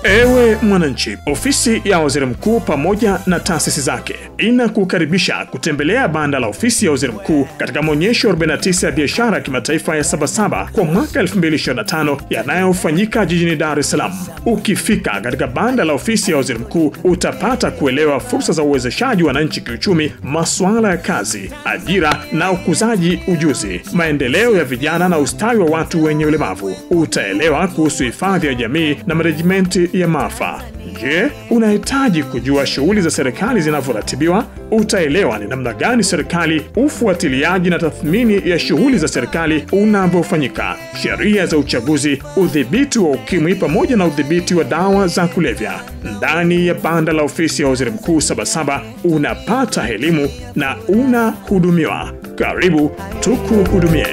Ewe mwananchi, ofisi ya Waziri Mkuu pamoja na taasisi zake inakukaribisha kutembelea banda la ofisi ya Waziri Mkuu katika maonyesho 49 ya biashara ya kimataifa ya Sabasaba kwa mwaka 2025 yanayofanyika jijini Dar es Salaam. Ukifika katika banda la ofisi ya Waziri Mkuu utapata kuelewa fursa za uwezeshaji wananchi kiuchumi, masuala ya kazi, ajira na ukuzaji ujuzi, maendeleo ya vijana na ustawi wa watu wenye ulemavu. Utaelewa kuhusu hifadhi ya jamii na management ya maafa. Je, unahitaji kujua shughuli za serikali zinavyoratibiwa? Utaelewa ni namna gani serikali, ufuatiliaji na tathmini ya shughuli za serikali unavyofanyika, sheria za uchaguzi, udhibiti wa ukimwi pamoja na udhibiti wa dawa za kulevya. Ndani ya banda la ofisi ya Waziri Mkuu Sabasaba unapata elimu na unahudumiwa. Karibu tukuhudumie.